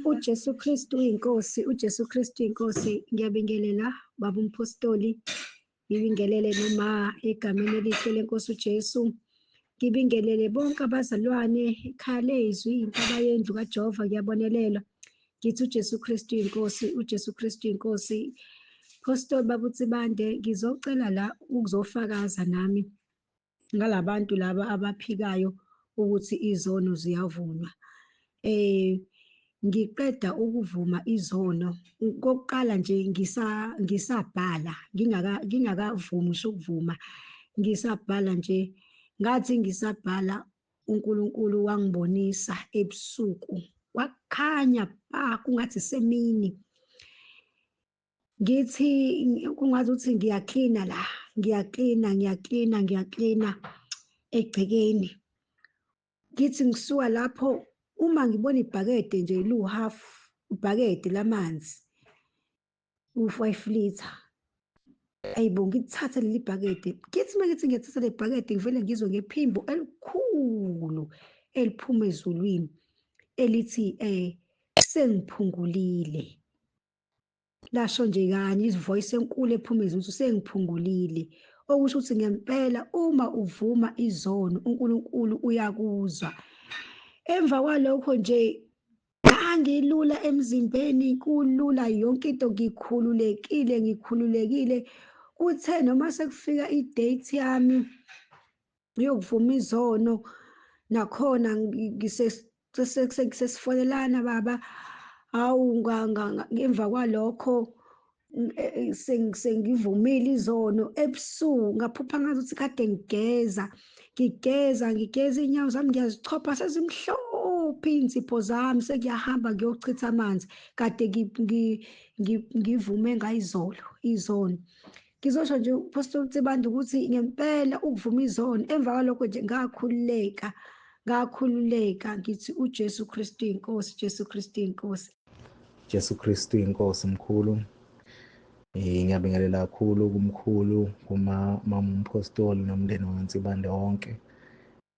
UJesu Kristu uyinkosi, uJesu Kristu uyinkosi. Ngiyabingelela baba umpostoli, ngibingelele noma egameni elihle lenkosi uJesu. Ngibingelele bonke abazalwane, ikhaya lezwi, intaba yendlu kaJehova, ngiyabonelelwa. Ngithi uJesu Kristu uyinkosi, uJesu Kristu uyinkosi. Pastor baba uTsibande, ngizocela la ukuzofakaza nami ngalabantu laba abaphikayo ukuthi izono ziyavunywa. Ngiqeda ukuvuma izono kokuqala nje ngisabhala ngingakavumi ngisho ukuvuma, ngisabhala nje, ngathi ngisabhala uNkulunkulu wangibonisa ebusuku, kwakhanya pa kungathi semini. Ngithi kungathi ukuthi ngiyaklina la, ngiyaklina, ngiyaklina, ngiyaklina egcekeni. Ngithi ngisuka lapho uma ngibona ibhakede nje liwu-half, ibhakede lamanzi u-5 litre. Ayibo, ngithathe leli bhakede. Ngithi uma ngithi ngiyathatha leli bhakede ngivele ngizwe ngephimbo elikhulu eliphuma ezulwini elithi sengiphungulile. Lasho nje kanye ivoice enkulu ephuma ezulwini ukuthi sengiphungulile. Okusho ukuthi ngempela uma uvuma izono uNkulunkulu uyakuzwa. Emva kwalokho nje ngangilula emzimbeni, kulula yonke into, ngikhululekile, ngikhululekile. Kuthe noma sekufika i-date yami yokuvuma izono, nakhona sesifonelana baba, hawu, ngemva kwalokho sengivumile izono. Ebusuku ngaphupha ngazuthi kade ngigeza, ngigeza, ngigeza iy'nyawo zami, ngiyazichopha sezimhlophe iy'nsipho zami, sengiyahamba ngiyochitha amanzi kade ngivume ngayizolo izono. Ngizosho nje Pastor Tsibande ukuthi ngempela ukuvuma izono, emva kwalokho nje ngakhululeka, ngakhululeka, ngithi uJesu Kristu inkosi, Jesu Kristu inkosi. Jesu Kristu inkosi mkhulu. Ngiyabingelela kakhulu kumkhulu, kumama umpostoli nomndeni waNsibande wonke.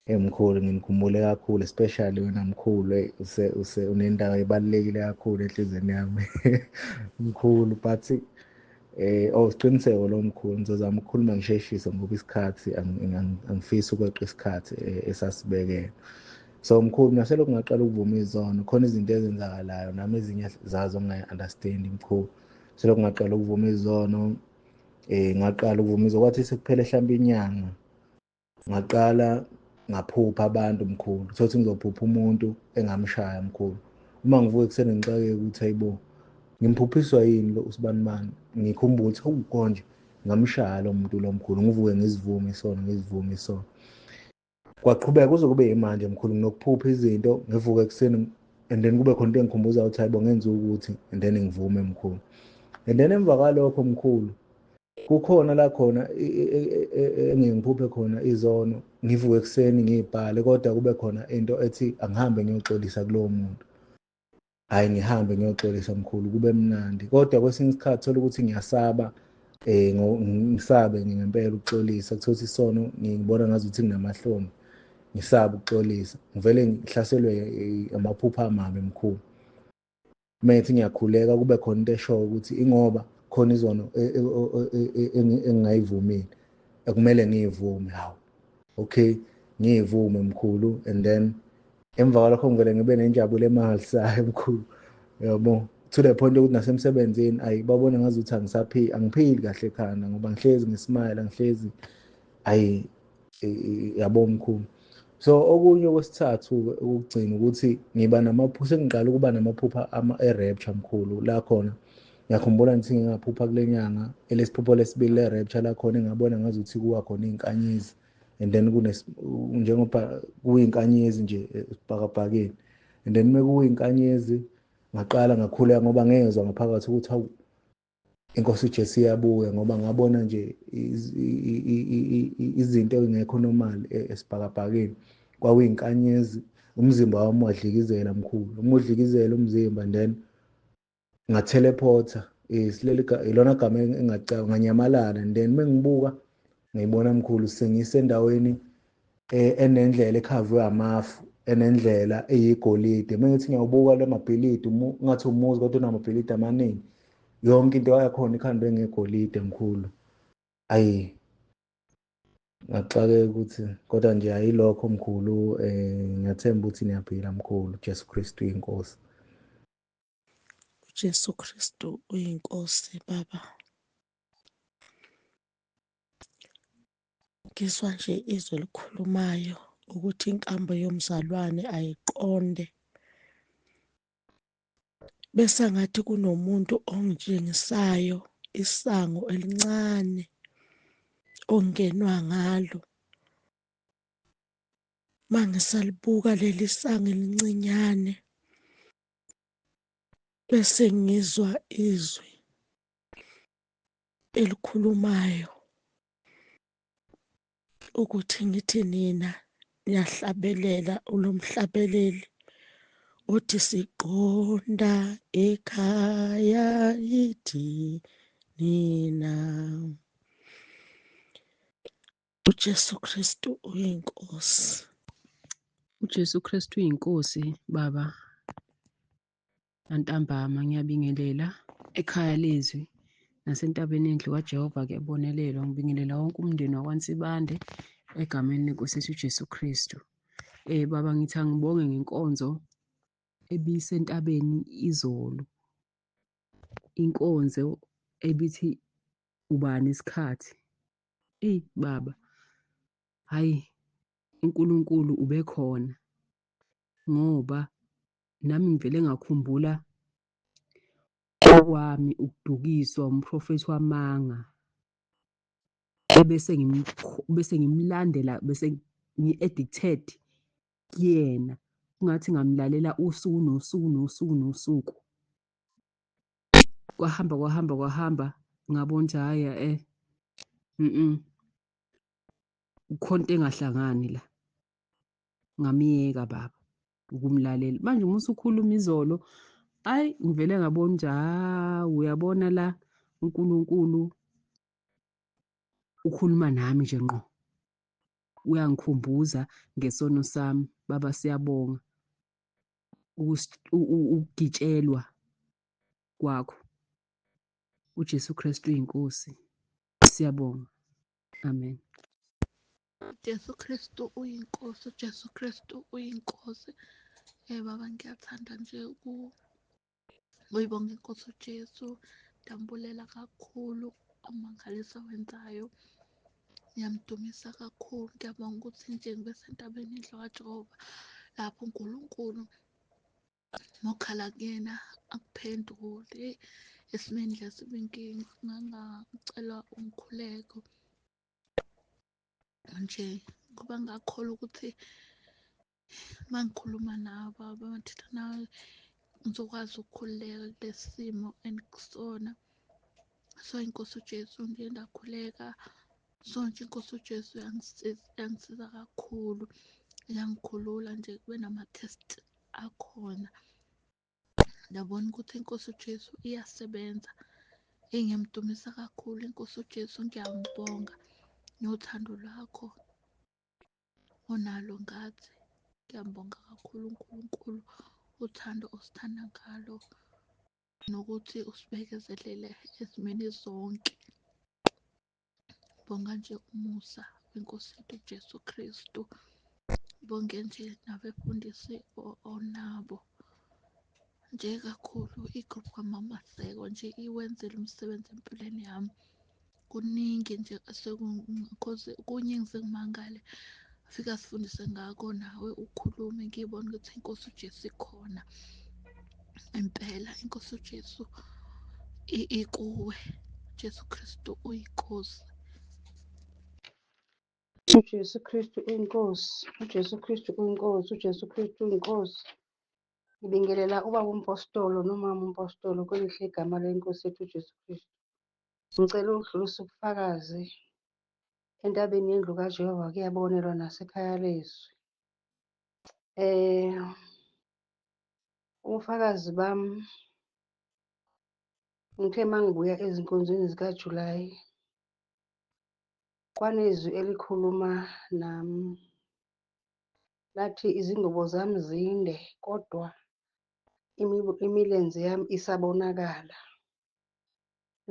Mkhulu, nginikhumbule kakhulu, especially wena mkhulu, use unendawo ebalulekile kakhulu enhliziyweni yami. Mkhulu, but oh, siqiniseko lo mkhulu, ngizozama ukukhuluma ngisheshise ngoba isikhathi angifisi ukweqa isikhathi esasibekele. So mkhulu, mina selokhu ngaqala ukuvuma izono, khona izinto ezenzakalayo nami ezinye zazo ngingayi-understand mkhulu. Selokhu ngaqala ukuvuma izono, ngaqala ukuvuma izono kwathi sekuphele mhlawumbe inyanga, ngaqala ngaphupha abantu mkhulu. Thothi ngizophupha umuntu engamshaya mkhulu. Uma ngivuka ekuseni ngixakeke ukuthi hayibo, ngimphuphiswa yini lo usibanibani, ngikhumbule ukuthi hawu konje ngamshaya lo muntu lo mkhulu. Ngivuke ngizivume isono, ngizivume isono. Kwaqhubeka kuze kube yimanje mkhulu, nginokuphupha izinto, ngivuke ekuseni and then kube khona into engikhumbuza ukuthi hayibo ngenza ukuthi, and then ngivume mkhulu. And then emva kwalokho mkhulu, kukhona la khona engike ngiphuphe khona izono, ngivuke ekuseni ngiyibhale, kodwa kube khona into ethi angihambe ngiyoxolisa kulowo muntu. Hhayi, ngihambe ngiyoxolisa mkhulu, kube mnandi. Kodwa kwesinye isikhathi thola ukuthi ngiyasaba, ngisabe ngempela ukuxolisa, kuthiwa ukuthi isono ngibona ngazuthi nginamahloni, ngisabe ukuxolisa, ngivele ngihlaselwe amaphupho amabi mkhulu. Uma ngithi ngiyakhuleka kube khona into eshoyo ukuthi ingoba khona izono engingayivumile ekumele ngiyivume. Hawu, okay, ngiyivume mkhulu, and then emva kwalokho ngivele ngibe nenjabulo emangalisayo mkhulu, yabo, to the point yokuthi nasemsebenzini ayi babone ngazuthi angisaphili, angiphili kahle ekhanda ngoba ngihlezi ngismile, ngihlezi ayi yabo mkhulu. So okunye okwesithathu ukugcina ukuthi ngiba namaphupho, sengiqala ukuba namaphupho e-rapture mkhulu. La khona ngiyakhumbula ngithi ngingaphupha kule nyanga elesiphupho lesibili le-rapture, la khona engabona ngazuthi kuwa khona iy'nkanyezi, and then njengoba kuyinkanyezi nje esibhakabhakeni, and then mekuyinkanyezi ngaqala ngakhuleka ngoba ngezwa ngaphakathi ukuthi hawu, inkosi uJesu iyabuya, ngoba ngabona nje izinto ezingekho normal esibhakabhakeni. Kwakuyinkanyezi, umzimba wami wadlikizela mkhulu, uma udlikizela umzimba and then ngathelephotha, sileli ilona gama engacaba, nganyamalala, and then mengibuka ngiyibona mkhulu sengisendaweni enendlela ekhavwe amafu, enendlela eyigolide. Uma ngithi ngiyawubuka le mabhilidi, ngathi umuzi kodwa unamabhilidi amaningi, yonke into yakhona ikhandwe ngegolide mkhulu. Ayi, ngaxakeka ukuthi kodwa nje ayilokho mkhulu. Ngiyathemba ukuthi niyaphila mkhulu. Jesu Kristu uyinkosi. Jesu Kristu uyinkosi baba. Ngizwa nje izwi elikhulumayo ukuthi inkambo yomzalwane ayiqonde. Bese ngathi kunomuntu ongitshengisayo isango elincane ongenwa ngalo. Mangisalibuka leli sango elincinyane bese ngizwa izwi elikhulumayo ukuthi ngithi nina niyahlabelela ulomhlabeleli othi siqonda ekhaya yithi nina. uJesu Kristu uyinkosi. uJesu Kristu uyinkosi baba. Antambama ngiyabingelela ekhaya lezwi nasentabeni endlu kaJehova kuyabonelelwa. Ngibingelela wonke umndeni wakwaNsibande egameni lenkosi yethu uJesu Kristu. Baba ngithi angibonge ngenkonzo ebisentabeni izolo. Inkonzo ebithi ubani isikhathi. Eyi baba, hhayi uNkulunkulu ubekhona ngoba nami ngivele ngakhumbula okwami ukudukiswa umprofethi wamanga ebese bese ngimlandela bese ngi-addicted kuyena, kungathi ngamlalela usuku nosuku nosuku nosuku. Kwahamba kwahamba kwahamba ngabona ukuthi hhayi kukhona into engahlangani la. Ngamiyeka baba ukumlalela. Manje uma usukhuluma izolo, ayi ngivele ngabona ukuthi hawu uyabona la uNkulunkulu ukhuluma nami nje ngqo. Uyangikhumbuza ngesono sami. Baba siyabonga ukugitshelwa kwakho. uJesu Kristu uyinkosi. Siyabonga. Amen. Jesu Kristu uyinkosi, Jesu Kristu uyinkosi. Baba ngiyathanda nje ukuyibonga inkosi uJesu. Ndambulela kakhulu umangaliso wenzayo. Ngiyamdumisa kakhulu. Ngiyabonga ukuthi nje ngibe sentabeni indlu kaJehova lapho uNkulunkulu mokhala kuyena akuphendule esimeni lesi inkinga. Ngangacela umkhuleko nje ngoba ngakholwa ukuthi mangikhuluma nawe baba, mangithetha nawe ngizokwazi ukukhululeka kulesi simo engikusona. So inkosi uJesu nje ndakhuleka. So nje inkosi uJesu yangisiza kakhulu, yangikhulula nje kube nama-test akhona. Ndabona ukuthi inkosi uJesu iyasebenza. Ngiyamdumisa kakhulu inkosi uJesu, ngiyambonga nothando lwakho onalo ngathi. Ngiyambonga kakhulu uNkulunkulu uthando osithanda ngalo nokuthi usibekezelele ezimeni zonke. Bonga nje umusa wenkosi yethu uJesu Kristu. Bonke nje nabefundisi onabo nje kakhulu. I-group kaMama Seko nje iwenzile umsebenzi empilweni yami. Kuningi nje kunye ngize ngimangale. Fika sifundise ngako nawe ukhulume, ngibone ukuthi inkosi uJesu ikhona impela. Inkosi uJesu ikuwe. Jesu Kristu uyinkosi. uJesu Kristu uyinkosi, uJesu Kristu uyinkosi, uJesu Kristu uyinkosi. Ngibingelela ubaba umpostolo nomama umpostolo kwelihle igama lenkosi yethu uJesu Kristu. Ngicela ukudlulisa ubufakazi entabeni yendlu kaJehova kuyabonelwa nasekhaya lezwi. Ubufakazi bami ngithe mangibuya ezinkonzweni zikaJulayi kwanezwi elikhuluma nami. Lathi izingubo zami zinde kodwa imilenze yami isabonakala.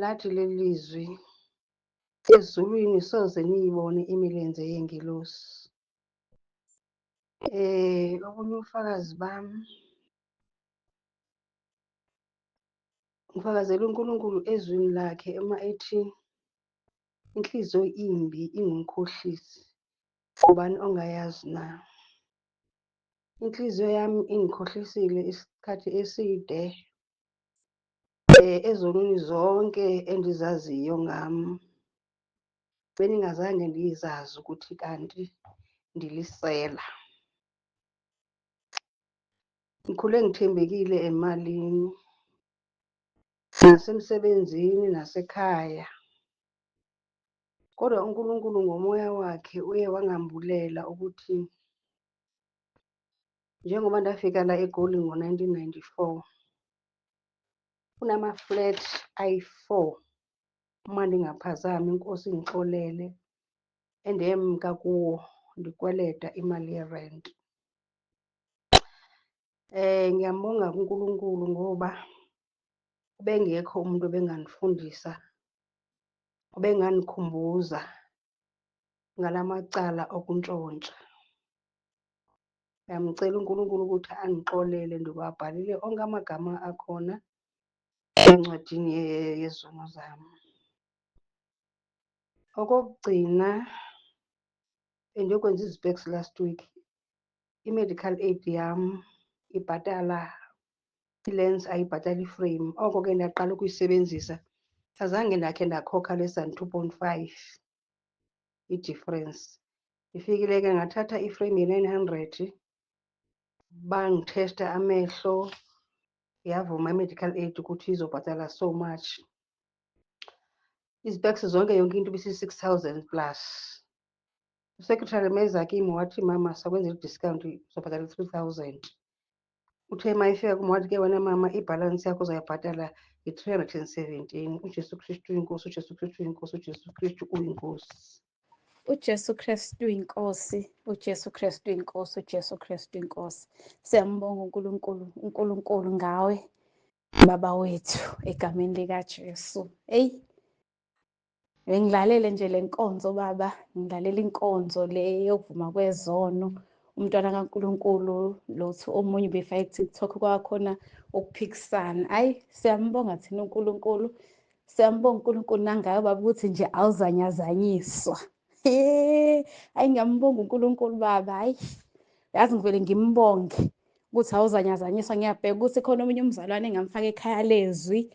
Lathi leli lizwi, ezulwini soze niyibone imilenze yengelosi. Obunye ubufakazi bami, ngifakazela uNkulunkulu ezwini lakhe uma ethi inhliziyo imbi ingumkhohlisi, ubani ongayazi na? Inhliziyo yami ingikhohlisile isikhathi eside ezonweni zonke endizaziyo ngami, beningazange ndizazi ukuthi kanti ndilisela. Ngikhule ngithembekile emalini, nasemsebenzini, nasekhaya. Kodwa uNkulunkulu ngomoya wakhe uye wangambulela ukuthi njengoba ndafika la eGoli ngo-1994, kunama-flat ayi-4, uma ndingaphazami, iNkosi ingixolele, endemka kuwo ndikweleta imali yerent. Ngiyambonga kuNkulunkulu ngoba ubengekho umuntu obengandifundisa, obengandikhumbuza ngalamacala okuntshontsha. Ngiyamcela uNkulunkulu ukuthi angixolele, ndiwabhalile onke amagama akhona encwadini yezono zami. Okokugcina, bendiyokwenza izipeks last week. I-medical aid yam ibhatala i-lens, ayibhatali iframe. Oko ke ndaqala ukuyisebenzisa azange ndakhe ndakhokha less than 2.5 i-difference. Ndifikile ke ngathatha iframe ye-900, bangithesta amehlo, yavuma i-medical aid ukuthi izobhatala so much. Izipeks zonke, yonke into ibisi-6,000 plus. Usecretary meza kimi wathi, mama, sakwenzela i-discount, uzobhatala i-3,000. Uthe uma efika kum wathi ke, wena mama, ibhalansi yakho uzayibhatala yi-317. UJesu Kristu uyinkosi, uJesu Kristu uyinkosi, uJesu Kristu uyinkosi. UJesu Kristu uyinkosi, uJesu Kristu uyinkosi, uJesu Kristu uyinkosi. Siyambonga uNkulunkulu, uNkulunkulu ngawe baba wethu egameni likaJesu. Hey, bengilalele nje le nkonzo baba, ngilalela inkonzo le yokuvuma kwezono. Umntwana kaNkulunkulu lothu omunye ubefake ku-TikTok kwakhona ukuphikisana. Hayi, siyambonga thina uNkulunkulu. Siyambonga uNkulunkulu nangawe baba ukuthi nje awuzanyazanyiswa. Hayi, ngiyambonga uNkulunkulu baba. Hayi, yazi ngivele ngimbonge ukuthi awuzanyazanyiswa. Ngiyabheka ukuthi khona omunye umzalwane engamfaka ekhaya lezwi,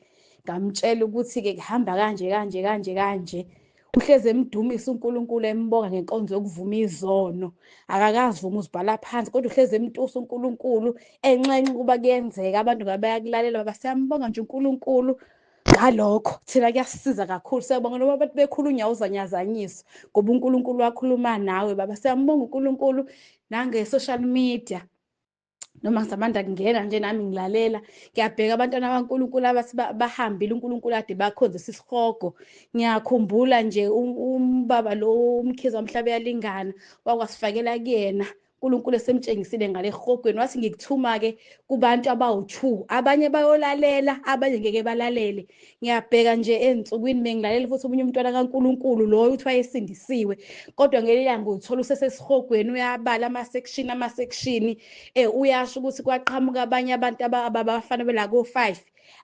ngamtshela ukuthi-ke kuhamba kanje kanje kanje kanje. Uhlezi emdumisa uNkulunkulu, embonga ngenkonzo yokuvuma izono. Akakazivuma, uzibhala phansi, kodwa uhlezi emtusa uNkulunkulu, enxenxa ukuba kuyenzeka abantu ngabe bayakulalela baba. Siyambonga nje uNkulunkulu ngalokho, thina kuyasisiza kakhulu. Siyabonga noma abantu bekhulunywa awuzanyazanyiswa ngoba uNkulunkulu wakhuluma nawe baba. Siyambonga uNkulunkulu nange-social media, noma ngisamanda kungena nje nami ngilalela, ngiyabheka abantwana bakaNkulunkulu abathi bahambile uNkulunkulu ade bakhonzisa isihogo. Ngiyakhumbula nje umbaba lo uMkhize wamhlaba uyalingana, wakwasifakela kuyena uNkulunkulu esemtshengisile ngale ehogweni, wathi ngikuthuma-ke kubantu abawu-2, abanye bayolalela, abanye ngeke balalele. Ngiyabheka nje ey'nsukwini bengilalela futhi omunye umntwana kaNkulunkulu loyo uthi wayesindisiwe, kodwa ngelinye ilanga uthola usesesihogweni, uyabala ama-section ama-section, uyasho ukuthi kwaqhamuka abanye abantu abafana bela ko-5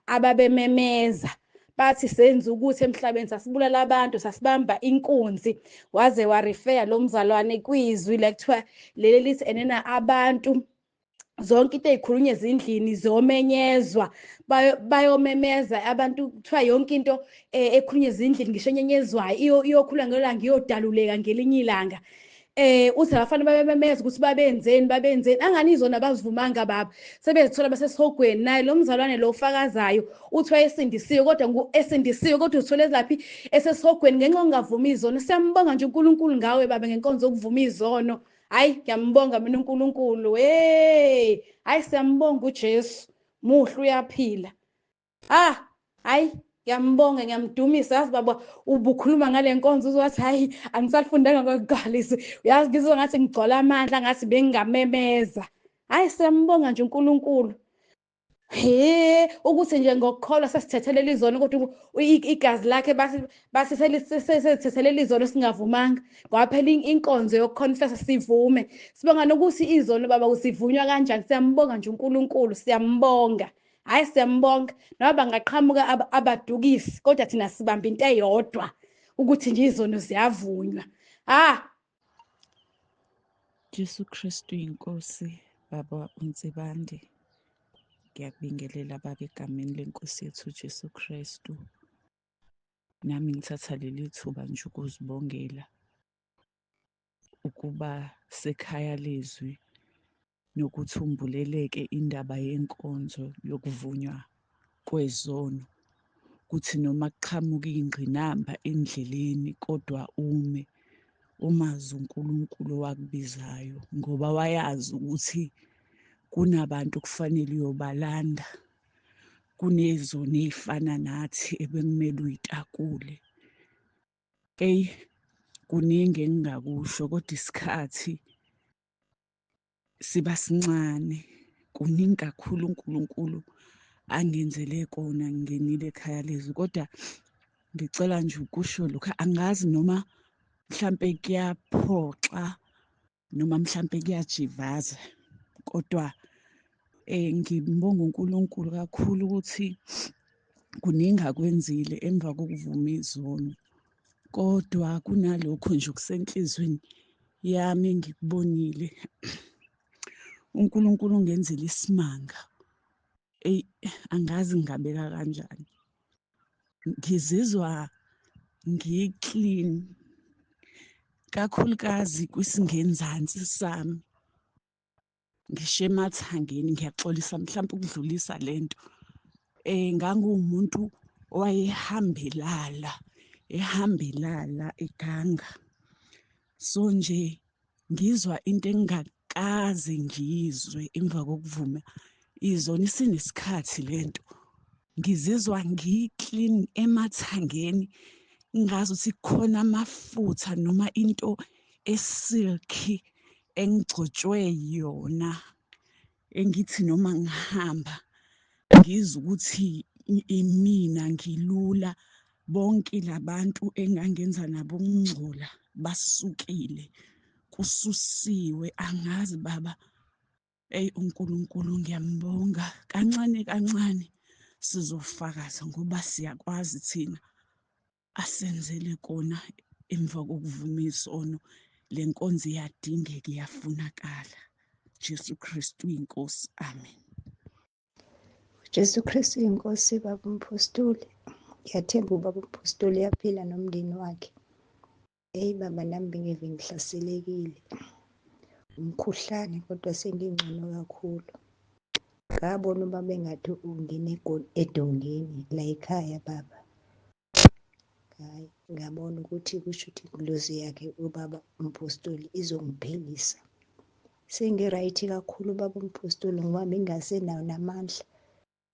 ababememeza bathi senza ukuthi emhlabeni sasibulala abantu, sasibamba inkunzi. Waze warefeya lo mzalwane kwizwi la kuthiwa leli lithi enena abantu zonke into ey'khulunywa ezindlini ziyomenyezwa, bayomemeza abantu, kuthiwa yonke into ekhulunywa ezindlini ngisho enyenyezwayo iyokhula ngelanga, iyodaluleka ngelinye ilanga. Uthi abafana babememeza ukuthi babenzeni, babenzeni, angani izona abazivumanga baba, sebezithola basesihogweni. Naye lo mzalwane lo ufakazayo uthi wayesindisiwe, kodwa esindisiwe kodwa uthole laphi esesihogweni ngenxa yokungavumi izono. Siyambonga nje uNkulunkulu ngawe baba ngenkonzo yokuvuma izono. Hayi, ngiyambonga mina uNkulunkulu. Hey, hayi, siyambonga uJesu, muhle uyaphila. Ah, hayi. Ngiyambonga, ngiyamdumisa. Yazi baba, ubukhuluma ngale nkonzo uzowathi hayi angisalifundanga ngokuqala izwi. Uyazi ngizwa ngathi ngigcwala amandla, ngathi bengingamemeza. Hayi siyambonga nje uNkulunkulu. He, ukuthi nje ngokukholwa sesithethelela izono, kodwa igazi lakhe basi sesithethelela izono singavumanga. Ngoba phela inkonzo yokuconfessa sivume. Sibonga nokuthi izono baba usivunywa kanjani. Siyambonga nje uNkulunkulu, siyambonga. Hayi siyambonga. Noma bangaqhamuka abadukisi, kodwa thina sibamba into eyodwa ukuthi nje izono ziyavunywa. Ah, Jesu Kristu inkosi, baba uNsibande. Ngiyakubingelela baba egameni lenkosi yethu Jesu Kristu. Nami ngithatha leli thuba nje ukuzibongela ukuba sekhaya lezwi nokuthi umbuleleke indaba yenkonzo yokuvunywa kwezono, kuthi noma kuqhamuka iy'ngqinamba endleleni kodwa ume umazi uNkulunkulu owakubizayo, ngoba wayazi ukuthi kunabantu kufanele uyobalanda, kunezono ey'fana nathi ebekumele uyitakule. Eyi, kuningi engingakusho kodwa isikhathi siba sincane. Kuningi kakhulu uNkulunkulu angenzele kona ngingenile ekhaya lezwi, kodwa ngicela nje ukusho lokhu. Angazi noma mhlampe kuyaphoxa noma mhlampe kuyajivaza, kodwa ngibonga uNkulunkulu kakhulu ukuthi kuningi akwenzile emva kokuvuma izono, kodwa kunalokho nje okusenhlizweni yami engikubonile. uNkulunkulu ungenzile isimanga. Eyi, angazi ngingabeka kanjani. Ngizizwa ngi-clean kakhulukazi kwisingenzansi sami, ngisho emathangeni. Ngiyaxolisa mhlawumbe ukudlulisa lento. Nganguwumuntu owayehambelala, ehambelala eganga. So nje ngizwa into engingakaze ngiyizwe emva kokuvuma izono. Isinesikhathi lento. Ngizizwa ngi-clean emathangeni, ngazuthi kukhona amafutha noma into esilky engigcotshwe yona, engithi noma ngihamba ngizwe ukuthi imina ngilula. Bonke labantu engangenza nabo ukungcola basukile, kususiwe. Angazi baba, eyi uNkulunkulu ngiyambonga. Kancane kancane sizofakaza ngoba siyakwazi thina asenzele kona emva kokuvuma isono. Le nkonzo iyadingeka, iyafunakala. Jesu Kristu inkosi, amen. Jesu Kristu inkosi, baba umpostoli. Ngiyathemba ubaba umpostoli uyaphila nomndeni wakhe. Eyi baba, nami bengeve ngihlaselekile umkhuhlane, kodwa sengingcono kakhulu. Ngabona ubaba engathi ungene edongeni la ekhaya baba. Hayi, ngabona ukuthi kusho ukuthi ingilozi yakhe ubaba umpostoli izongiphelisa. Sengi-right kakhulu baba umpostoli, ngoba bengingasenawo namandla.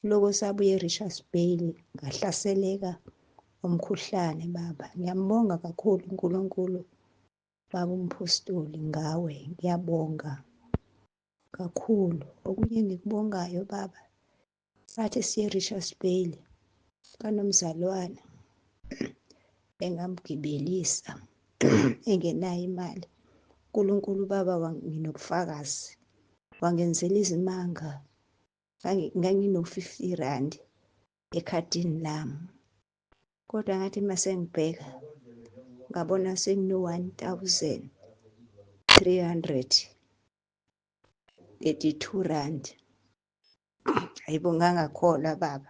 Loko sabuye e-Richards Bay ngahlaseleka umkhuhlane baba. Ngiyambonga kakhulu uNkulunkulu baba umpostoli ngawe, ngiyabonga kakhulu. Okunye engikubongayo baba, sathi siye e-Richards Bay kanomzalwane engamgibelisa engenayo imali. uNkulunkulu baba nginobufakazi, wangenzela izimanga. Ngangino-50 rand ekhadini lami, kodwa ngathi mase ngibheka ngabona sengino-1332 rand. Hayibo, ngangakholwa baba,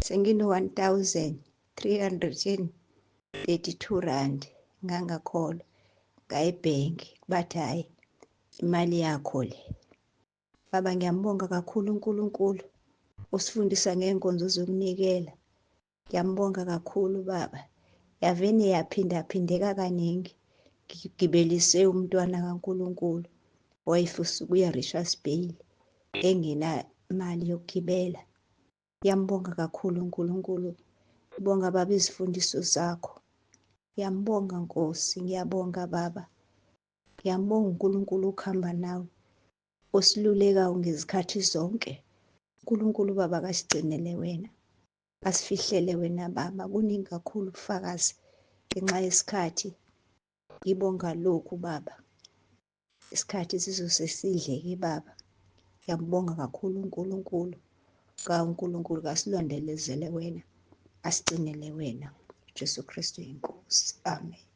sengino-1332 rand. Ngangakholwa, ngaya ebhenki, bathi hhayi imali yakho le. Baba ngiyambonga kakhulu uNkulunkulu osifundisa ngey'nkonzo zokunikela. Ngiyambonga kakhulu baba. Yavele yaphinda phindeka kaningi. Ngigibelise umntwana kaNkulunkulu owayefisa ukuya Richards Bay engenamali yokugibela. Ngiyambonga kakhulu uNkulunkulu Ngibonga Baba izifundiso zakho. Ngiyambonga Nkosi, ngiyabonga Baba. Ngiyambonga uNkulunkulu ukuhamba nawe, osilulekayo ngezikhathi zonke. uNkulunkulu Baba kasigcinele wena, asifihlele wena Baba. Kuningi kakhulu ubufakazi ngenxa yesikhathi. Ngibonga lokhu Baba. Isikhathi sizose sidleke Baba. Ngiyambonga kakhulu uNkulunkulu. KaNkulunkulu kasilondelezele wena, asigcinele wena. Jesu Kristu inkosi. Amen.